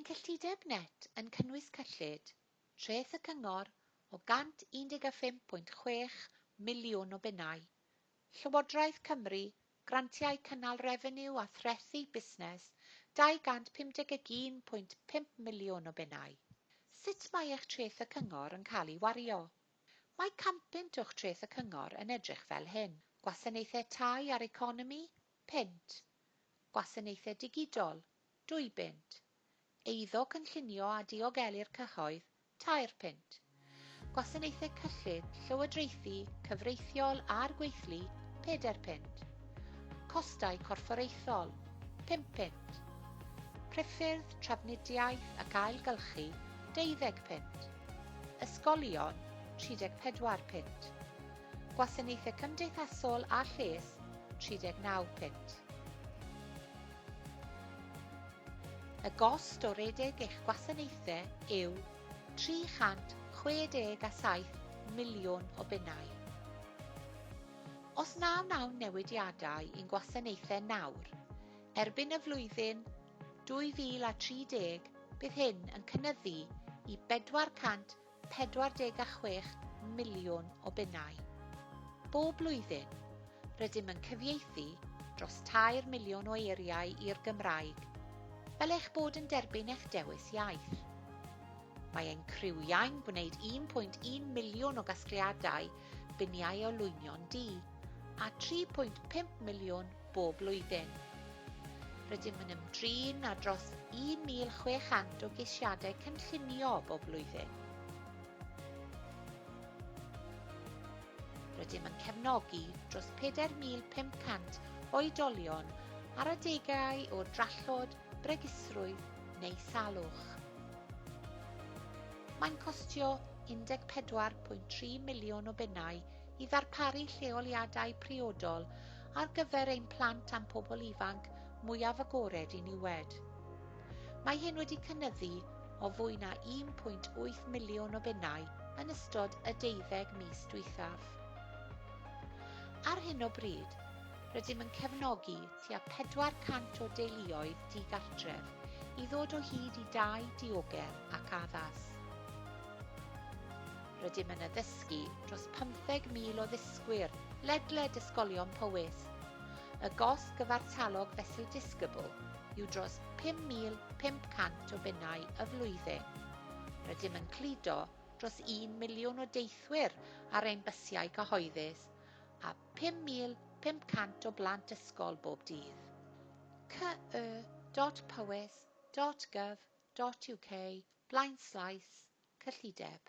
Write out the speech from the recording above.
Mae ein cyllideb net yn cynnwys cyllid treth y cyngor o 115.6 miliwn o bunnau, Llywodraeth Cymru, grantiau cynnal refeniw a threthi busnes 251.5 miliwn o bunnau. Sut mae eich treth y cyngor yn cael ei wario? Mae 100 punt o'ch treth y cyngor yn edrych fel hyn. Gwasanaethau tai a'r economi, punt. Gwasanaethau digidol, 2 bunt. Eiddo cynllunio a diogelu'r cyhoedd, 3 punt. Gwasanaethau cyllid, llywodraethu, cyfreithiol a'r gweithlu, 4 punt. Costau corfforaethol, 5 punt. Priffyrdd, trafnidiaeth ac ailgylchu, 12 punt. Ysgolion, 34 punt. Gwasanaethau cymdeithasol a lles, 39 punt. Y gost o redeg eich gwasanaethau yw 367 miliwn o bunnau. Os na wnawn newidiadau i'n gwasanaethau nawr, erbyn y flwyddyn 2030 bydd hyn yn cynyddu i 446 miliwn o bunnau. Bob blwyddyn, rydym yn cyfieithu dros 3 miliwn o eiriau i'r Gymraeg, fel eich bod yn derbyn eich dewis iaith. Mae ein criwiau'n gwneud 1.1 miliwn o gasgliadau biniau olwynion du a 3.5 miliwn bob blwyddyn. Rydym yn ymdrin â dros 1,600 o geisiadau cynllunio bob blwyddyn. Rydym yn cefnogi dros 4,500 o oedolion ar adegau o drallod, bregusrwydd neu salwch. Mae'n costio 14.3 miliwn o bunnau i ddarparu lleoliadau priodol ar gyfer ein plant a'n pobl ifanc mwyaf agored i niwed. Mae hyn wedi cynyddu o fwy na 1.8 miliwn o bunnau yn ystod y 12 mis dwythaf. Ar hyn o bryd, rydym yn cefnogi tua 400 o deuluoedd digartref i ddod o hyd i dai diogel ac addas. Rydym yn addysgu dros 15,000 o ddysgwyr ledled ysgolion Powys. Y gost gyfartalog fesul disgybl yw dros 5,500 o bunnau y flwyddyn. Rydym yn cludo dros 1 miliwn o deithwyr ar ein bysiau cyhoeddus a 5,500 o blant ysgol bob dydd. ce.powys.gov.uk/cyllideb.